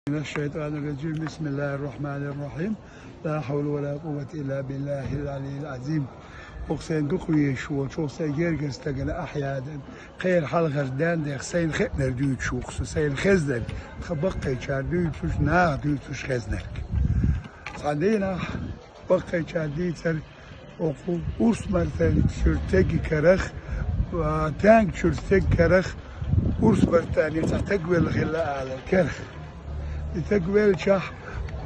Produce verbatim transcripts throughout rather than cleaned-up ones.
من الشيطان الرجيم. بسم الله الرحمن الرحيم. لا حول ولا قوة إلا بالله العلي العظيم. Оха сайн дукха везаш волчу, оха сайн гергара стагана ахьядан, кхеран хьалхара ден дех сайна хеънар дуьйцуш ву-кх со, сайна хезнарг, тхан баккхийчара дуьйцуш, наха дуьйцуш хезнарг. Цхьана дийнахь баккхийчара дийцар, оха Урс-Мартан чуьра тега карах, а, Таьнга чуьра тега карах, Урс-Мартане цхьа таг велла хилла алар карах. И таг веллачохь,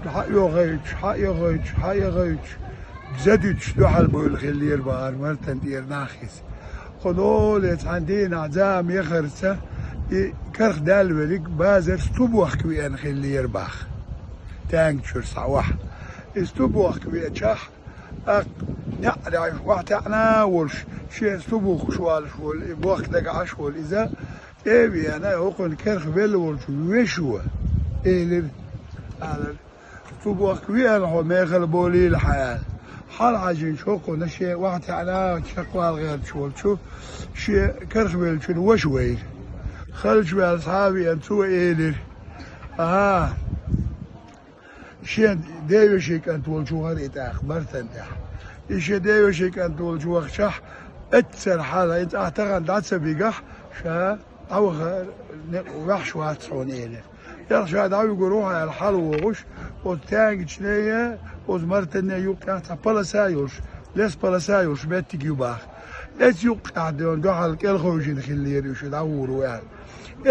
хьаоьхуьйтуш, хьаоьхуьйтуш, хьаоьхуьйтуш, за дуьтуш дуьхьал бевлла хиллера бахара Мартан тӀера нах иза. Кху доле цхьана дийнахь зама яхарца, и карах даьлла верг базар сту бохка веана хиллера баха. Таьнга чуьра схьа охьа. И сту бохка веачахь, тӀаккха неӀарехь охьатаьӀна а волуш, шен сту бухкуш волуш волу, и бохка дага Ӏаш волу иза, тӀе а веана, хӀокхуьнан карах велла волчу вешо, элира, алара: «Сту бохка веана хьо, мехала болийла хьан», — аьлла. Хьалахьаьжинчу хӀокхунна шен охьатаьӀна чекхвала гӀерташ волчу, шен карах веллачун ваша вайра. Халча ваьлла схьа а веана, цо элира: «АхӀа, шен девешин кӀант волчу вахара и тӀаккха Мартан тӀехь. И шен девешин кӀант волчу вахчахь, эццара хьала, хӀинца ахь тахана дӀа ца бигахь, ша дӀавахар некъ ваьхьаш вац хьуна», — элира. Ял ша дӀавигур ву хьан аьлла хьалавогӀуш, оцу Таьнгачуьнеи, оцу Мартаннеи юккъехь цхьа полоса йолуш, лесполоса йолуш меттиг ю баха. Эцу юккъехь дуьхьал кӀелхевшина хиллера уьш, дӀагӀур ву аьлла.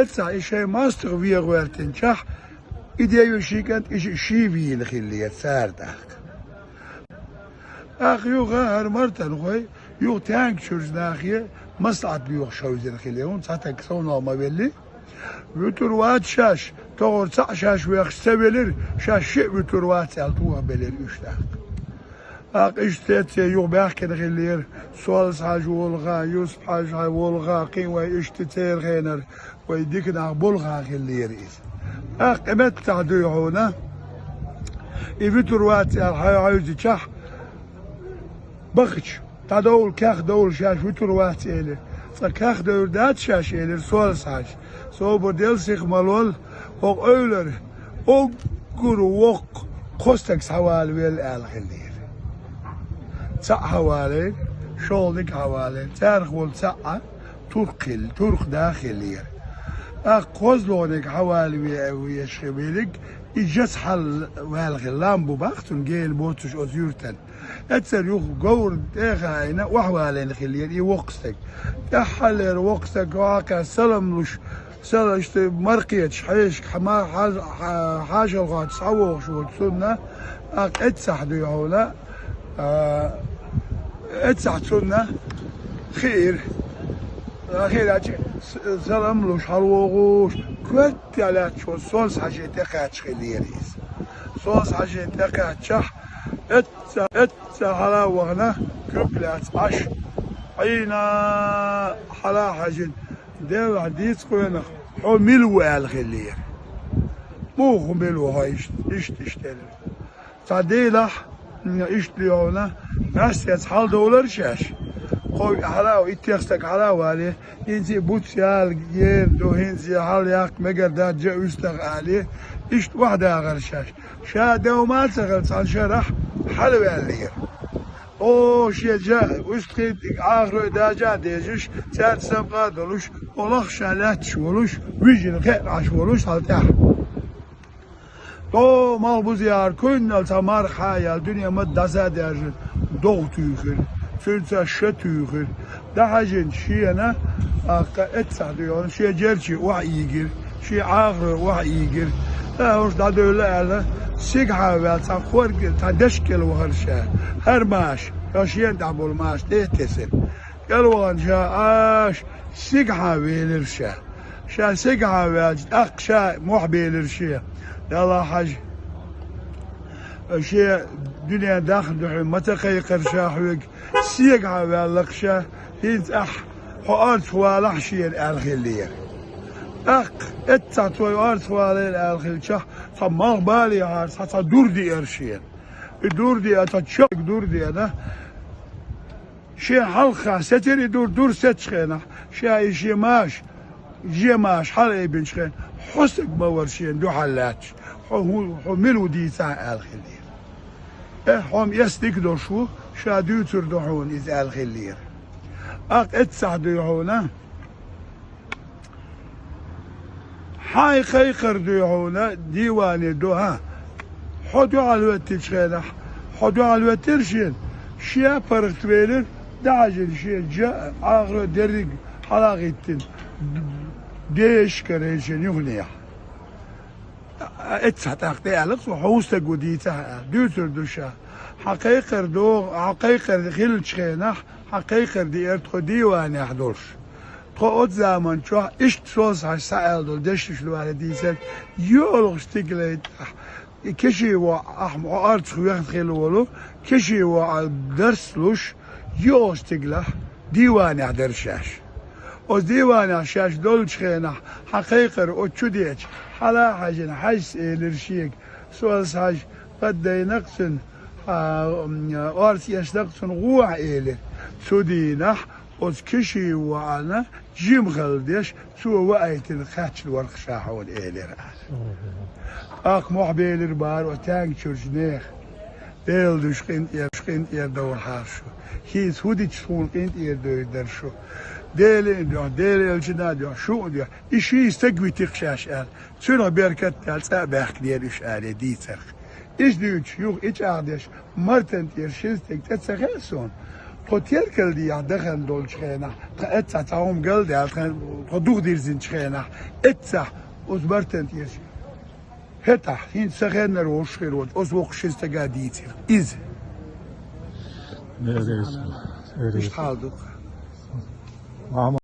Эццахь и шайн мостагӀа вен гӀоьртинчохь, и девешин кӀант, и шиъ ший вийна хиллера цара тӀаккха. ТӀаккха юха хӀара Мартанхой, юха Таьнга чуьрачу нахе маслаӀат лоьхуш хьовзина хиллера, хӀунда цхьа таг совнах ма велли. Вуьтур вац шаьш, тохара цхьаъ шаьш вехаш ца велира, шаьш шиъ вуьтур вац аьлла, тохабелира уьш тӀаккха. ТӀаккха иштта цецъян юха баьхкина хиллера, Солс-Хьаьжа волу хан, Юсуп-Хьаьжа волу хан, кхин вай иштта церан хенара вай дика нах болу хан хиллера иза. ТӀаккха и меттахь дуй хьуна, и вуьтур вац аьлла хьай хьаьвзичахь, бахча дӀадовла, кехдовла шаьш вуьтур вац элира. Цкъа кехдевр дац шаьш элира Солс-Хьаьжа. Собар делла, сиха ма лолла, хӀокху эвлара уггар воккха кхо стаг схьавалавелла аьлла хиллера. Цхьаъ схьавалийра, шолгӀаниг схьавалийра. Царах волу цхьаъ туркх хилла, туркх да хиллера. ТӀаккха кхозлагӀниг схьавалаве-, веш хи-, верг, и жас хьал ваьлла хилла, лам бу бах цунна гена боцуш оцу юьртан. Эццара юха говр тӀе а хаийна, охьавалийна хиллера и воккха стаг. ТӀаьххьаллера воккха стаг охьакхаьчча, салам луш, сала иштта маркхеташ хьешашка хьама-, хьаж-, хьа-, хьажалхочуьнца схьавогӀуш волчу цунна, тӀаккха эццахь дуй хьуна, а, эццахь цунна хиира. А, хиира аьлча, с-, салам луш, хьалавогӀуш, коьртехь лаьтташ волу Солс-Хьаьжин тӀе кхаьчна хиллера иза. Солс-Хьаьжин тӀе кхаьччахь, эццахь, эццахь хьала а вахана, куьг лаьцна Ӏаш, Ӏийна хьала а хьаьжина, Деллахь, дийца кхунах, хьо мила ву аьлла хиллера. Муха мила ву хьо иштта, иштта, иштта элира. Цхьа дийнахь, м, иштта лоьхьуна, маьссеца хьаладовлар шаьш. Кхо хьала а, иттех стаг хьала а вале, хӀинца и буц яла гена ду, хӀинца и хьал яккха мегар дац, жа уьстагӀа алий, иштта охьадахар шаьш. Ша девма а ца хилла, цхьана шарахь хьалаваьллера. О, шен жа, уьстагӀий Ӏахарой дажа а дезаш, цаьрца самукъа а долуш, олахь ша лаьтташ волуш, вижина кхеъна Ӏаш волуш хьал тӀехь. О, малхбузехьара куьйннал цхьа марха хьа а яьлла, дуьне ма-дда дӀаса а даьржина, догӀа туьйхира, цуьнца ша туьйхира. ДӀахьаьжинчу шена, тӀаккха эццахь дуьйхьуна, шен жерчий охьаийгира, шен Ӏахарой охьаийгира. ТӀаккха хӀорш дӀадевлла аьлла, сигахьа ваьлла цхьа кхорг, цхьа дешка кӀел вахара ша. ХӀара маша, ша шена тӀехь болу маша тӀе а тесира. КӀел вахана ша, аша, сигахьа велира ша. Ша сигахьа ваьлча, тӀаккха ша мохь белира шен. Делахь, хьажа, шен дуьнен дахна дуьхьа ма ца кхайкхара ша хьоьга, сигахьа ваьлла-кх ша, хӀинца ахь хьо орцах валахь шена аьлла хиллера. ТӀаккха эццахь цо и орцах валийла аьлла хилчахь, цхьа малхбалехьара, цхьа, цхьа дур деара шена. И дур деана, цхьа чекх дур деана, шен хьалха сецира и дур, дур сецчу хенахь, ша и шен маша, жен маша хьалаайбинчу хенахь, хьо стаг ма вара шена дуьхьал лаьтташ. хьо хӀу-, хьо мила ву дийцахьа аьлла хиллера. Э, хьо-м эс дика долуш ву, ша дуьйцур ду хьуна иза аьлла хиллера. Аккха эццахь дуй хьуна, хьайн кхайкхар дуй хьуна, дийване ду, хьа? Хьо дуьхьал хӀоьттинчу хенахь, хьо дуьхьал хӀоьттира шена, шен а паргӀатвелира, дӀахьаьжина шен жа а, Ӏахаро дерриг хьалагӀиттина, дешаш карийна шен юханехьа. Эццахь тӀаккха тӀе аьлла цо, хьо хӀун стаг ву дийцахьа аьлла. Дуьйцур ду ша. Хьан кхайкхар догӀу, хьан кхайкхар хиллачу хенахь, хьан кхайкхар деара тхо дийванехь долуш. Тхо оцу заманчохь иштта Солсхьаьжас схьааьлла долу дешнаш лоьра дийцар, йоьалгӀа стигалайн тӀехь, и Кешин воӀ, ахь хьо орцах вехна хилла волу, Кешин воӀа дарс луш, йоьалгӀа стигалахь дийванехь дара шаьш. Оцу дийванехь шаьш долчу хенахь, хьан кхайкхар оцу чу деача, хьала а хьаьжина, Хьаьжас элира шега, Солсхьаьжа, гӀаддайна-кх цуьнан, а, м, орца эшна-кх цунна гӀо ахь элира. Цу дийнахь оцу Кешин воӀана жима хала деш, цо ваийтина кхаьчна вара-кх ша хьуна элира аса. Аккха мохь белира бахара оцу таьнгачуьрчу нехан. Делан дуьхьа къинтӀера, къинтӀера довлахьара шу. ХӀинца хӀун дича тхуна къинтӀера девр дара шу? Делан дуьхьа, Делан элчанан дуьхьа, шуна дуьхьа. И ший стаг вити-кх шаьш аьлла. Цуьнах беркат а даьлла, цӀа а баьхкинера уьш аьлла дийцарх. Иза дуьйцуш юха и чӀагӀдеш, Мартан тӀера шина стеган тӀе ца хаьа суна. Тхо теркал дехьа дахана долчу хенахь, тхан эццахь цхьа хӀума галдаьлла, тхан, тхо духадирзинчу хенахь, эццахь оцу Мартан тӀера. ХӀетахь, хӀинца сан хеннара волуш хир волчу оцу воккхачу шина стага дийцира иза. Берриг, берриг. Иштта хьал ду-кх.